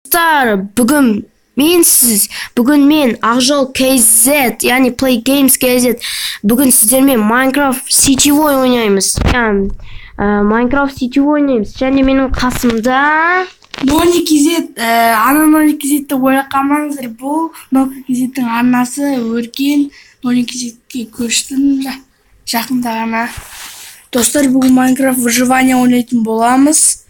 Достар, бүгін мен сіз, бүгін мен Ақжол KZ, яғни Play Games KZ. Бүгін сіздермен Minecraft сетевой ойнаймыз. Яғни, Minecraft сетевой ойнаймыз. Және менің қасымда Нони KZ, ана Нони KZ-ті ойлап қалмаңыздар. Бұл Нони KZ-тің арнасы Өркен. Нони KZ-ке көштім жақында ғана. Достар, бүгін Minecraft выживание ойнайтын боламыз.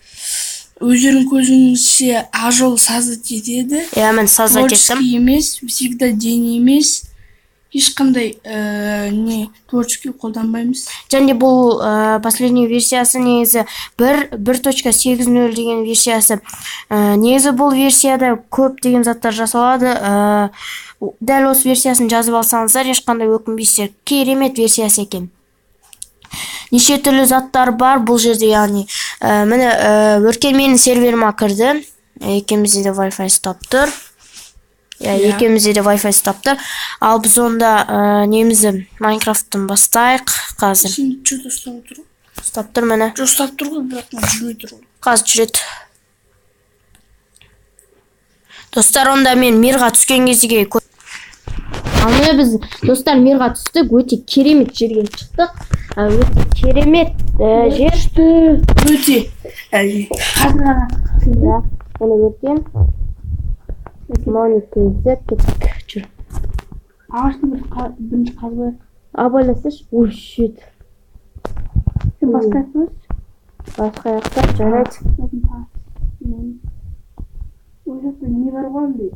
Өздерің көзіңізше, Ақжол создать етеді. Иә, мен создать еттім. Творческий емес, всегда день емес. Ешқандай не творческий қолданбаймыз. Және бұл последний версиясы, негізі 1.1.80 деген версиясы. Негізі бұл версияда көп деген заттар жасалады. Дәл осы версиясын жазып алсаңыздар, ешқандай өкінбейсіздер. Керемет версиясы екен. Неше түрлі заттар бар бұл жерде, яғни міне, Өркен менің серверіме кірді. Екеумізде де Wi-Fi ұстап тұр. Иә, Иә. екеумізде де Wi-Fi ұстап тұр. Ал біз онда немізді, Майнкрафттан бастайық қазір. Сен что-то ұстап отыр ғой. Ұстап тұр, міне. Жоқ, ұстап тұр ғой, бірақ мына жүрмей тұр ғой. Қазір жүреді. Достар, онда мен мирға түскен кезге ал міне, біз, достар, мирға түстік, өте керемет жерге шықтық. Өте керемет жер. Күшті. Өте. Қазір ғана. Иә, міне, Өркен. Нони KZ, кеттік, жүр. Ағаштың бірінші қазып алайық. Абайласайшы. Ой, shit. Сен басқа жақта өс. Басқа жақта, жарайды. Сосын тас. Ол жақта не бар ғой, андай,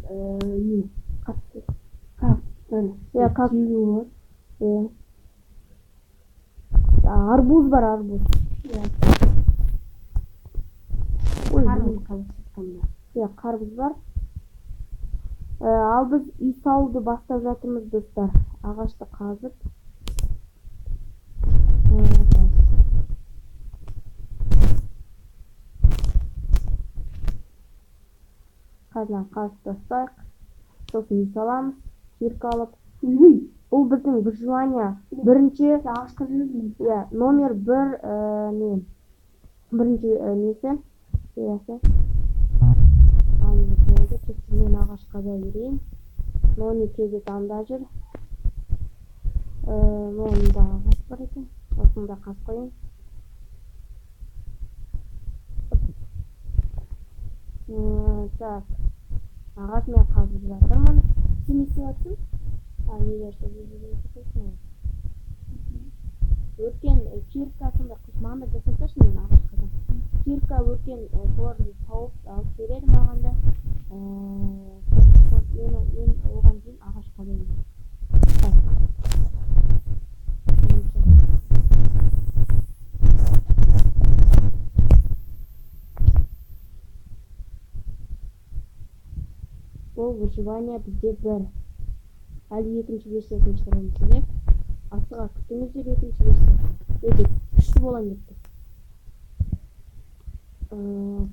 не қатты кактус. Иә, кактус. Жеуге болады. Иә. Арбуз бар, арбуз. Иә. Ой, Қарбыз қазақша айтқанда. Иә, қарбыз бар. Ал біз үй салуды бастап жатырмыз, достар. Ағашты қазып. Так. Қазір қазып тастайық. Сосын үй саламыз. Кирка алып. Ой, Бұл біздің выживание. Бірінші, ағаш қазып жүрмін. иә, номер бір, не? Бірінші несі? Сериясы. Ал болды, кеттік, мен ағаш қаза берейін. Нони KZ анда жүр. Мұнда ағаш бар екен. Осыны да қазып қояйын. Так. Ағаш мен қазып жатырмын. Сен не істеп жатырсың? А, не жасап жүрсің? Өркен, кирка сондай қыз маған да жасасашы, мен ағаш қазамын. Кирка, Өркен, соларды тауып алып береді маған да. Мен оған дейін ағаш қаза беремін. Так. Бұл выживание бізде бір. Әлі екінші версиясын шығарамыз деп. Асыға күтіңіздер екінші версиясын. Өте күшті болайын деп тұр.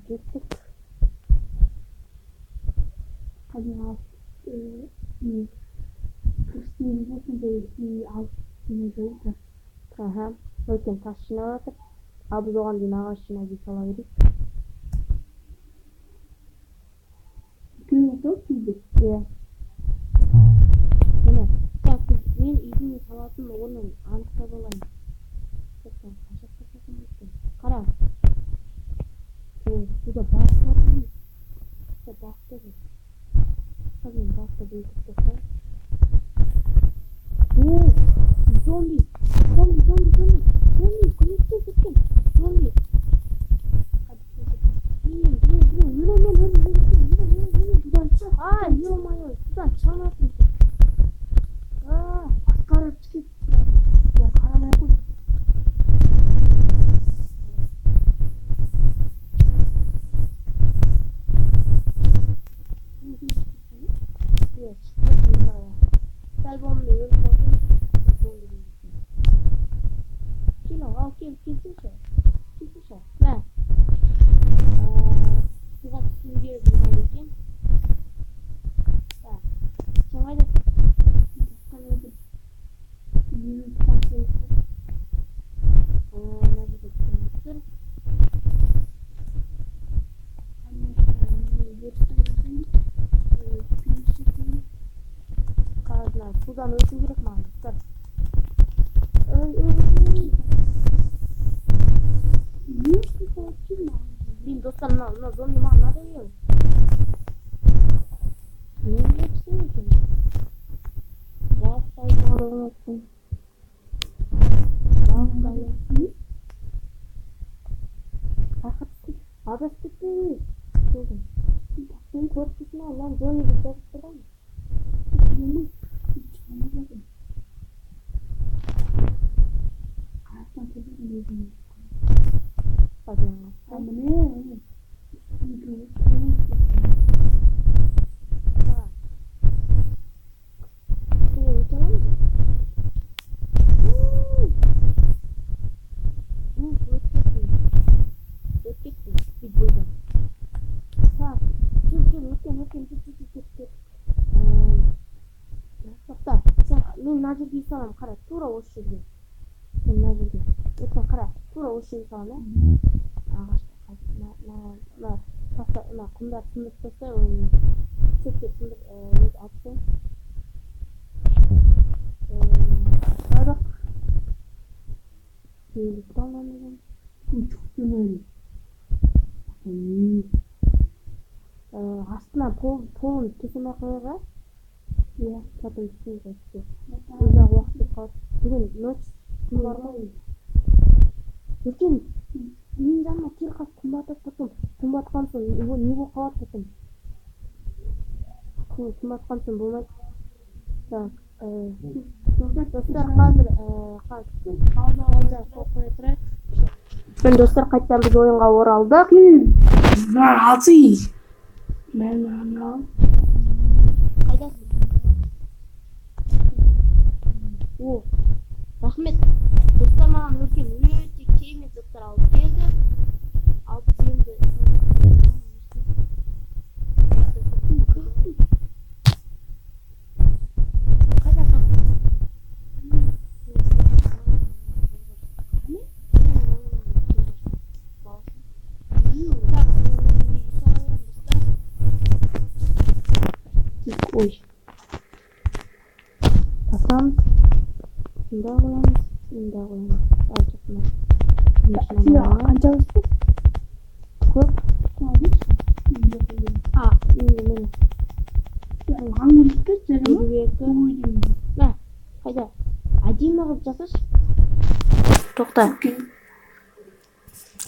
Кеттік. Қазір ағаш, не кірістеміз де, сондай үй алып не жол. Аха. Өркен тас жинап жатыр. Ал біз оған дейін ағаш жинап үй сала берейік. Екеуі жасау кейде. Иә. Міне. Так, мен үйдің салатын орнын анықтап алайын. Тоқта, қай жаққа салсам екен? Қара. О, суда балық бар ғой. Суда балық та жүр. Қазір мен балықты өлтіріп тастайын. О, зомби! Зомби, зомби, зомби! Зомби, көмектес, Өркен! Зомби! Блин, блин, блин, өлемін мен, өлемін, өлемін, өлемін, өлемін. Судан шық. А, ё-моё, судан шыға алмай жатырмын. А, Басқарып кет. Сен қарамай ақ қой. Иә, шықты, сәл болғанда өліп қалсам, зомби деген. Кел, ал, кел, келсеңші. Келсеңші. Мә. Суға түсуге болмайды екен. Так. Сен қайдасың? Басқарып отыр. Елу тас керек. Мына жерде түсіп тұр. Ана, не, верстак. Мына судан өту керек маған, достар. Ой, ой, ой. Блин, достар, мына зомби маған надоел. Не істеймін екен? Балық айтуға да болмайды. Балық. Қаяққа түстің? Адасып кетпей. Сен көріп тұрсың ба? Мынаны Джонни деп жазып тұрған. Қаяқтан келдің өзің? Қазір. А, міне, міне. Давай. Суға өте аламыз ба? Өтіп кеттім. Өтіп кеттім. Бүйтіп бойдан. Так, жүр, жүр, өткен, өткен, жүр, жүр, жүр, кет, кет. Тоқта, сен, мен мына жерге үй саламын, қара, тура осы жерге. Сен мына жерге. Өткен, қара, тура осы жерге саламын, иә? Ағашты қазір, мына, мына, мына, таста, мына құмдарды сындырып тастай, ой, шөптерді сындырып, өзі алып тастайын. Тастадық. Келіп деген. Шықтым. Астына полын төсемей қояйық, а? Иә, потом түсеміз әйтпесе. Ұзақ уақыт кетіп қалады. Бүгін ночь, түн бар ғой. Өркен, менің жаныма кел, қазір түн батады потом. Түн батқан соң не болып қалады потом? Түн батқан соң болмайды. Так, достар, қазір қазір пауза қойып қоя тұрайық. Міне, достар, қайтадан біз ойынға оралдық. Маған алсы. Мен маған ал. Қайдасың? О, рахмет. Достар, маған Өркен өте керемет заттар алып келді. Ал біз енді қайда таптың? Так, мен мына жерге үй сала беремін, достар. Ой. Басамыз. Мында қоямыз, мында қоямыз. Ал, жоқ, мына. Сенде қанша өсті? Көп. А, енді міне. Маған көрсетпе, жарай ма? 52. Мә, қайда? Әдемі қылып жасашы. Тоқта.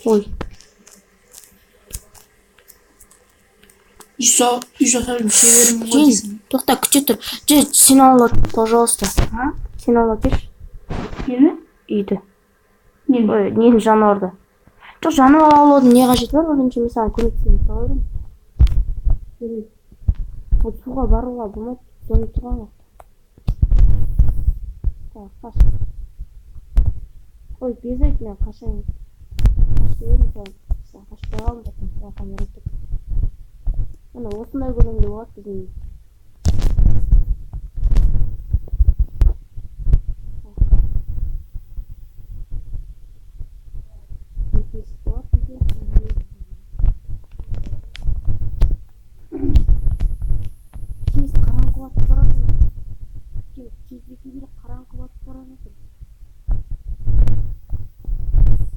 Ой. Үй жасап шеберім ғой Жен, дейсің. тоқта, күте тұр. Же, сен алып, пожалуйста. А? Сен алып келші Нені? Үйді. Нені? Ой, нені, жануарды. Жоқ, жануар аулаудың не қажеті бар? Одан мен саған көмектесемін, сала беремін. Жарайды. Ол суға баруға болмайды, зомби тұрған уақытта. Так, қаш. Ой, без айт, мен қашайын. Қашып едім, сен қашпай қалдың, потом оған ұрып. Міне, осындай көлемде болады біздің үй. Екі есік болады бізде. Тез қараңғы батып бара жатыр. Тездету керек, қараңғы батып бара жатыр.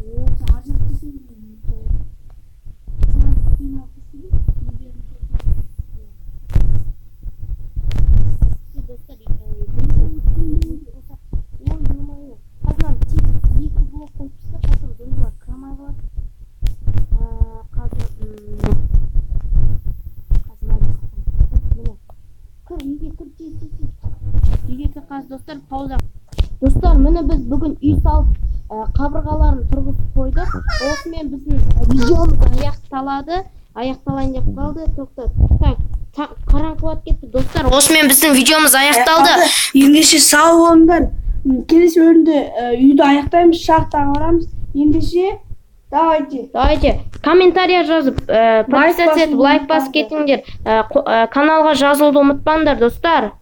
О, Ажырап десең, сен алып келсең, Достар, бірінші болсақ, ой, ё-моё, қазір мынаны тез екі блок қойып тастап, потом зомбилар кіре алмай қалады. Қазір қазір мына жаққа қойып, міне, кір, үйге кір, тез, тез, тез, үйге кір. Қазір, достар, пауза. Достар, міне, біз бүгін үй салып, қабырғаларын тұрғызып қойдық. Осымен біздің видеомыз аяқталады, аяқталайын деп қалды. Тоқта, так, қараңғы батып кетті, достар. Осымен біздің видеомыз аяқталды. Ендеше сау болыңдар. Келесі бөлімде үйді аяқтаймыз, шахтаға барамыз. Ендеше давайте. Давайте комментария жазып, подписаться етіп, басуды лайк басып ұмытпаңдар. кетіңдер. Каналға жазылуды ұмытпаңдар, достар.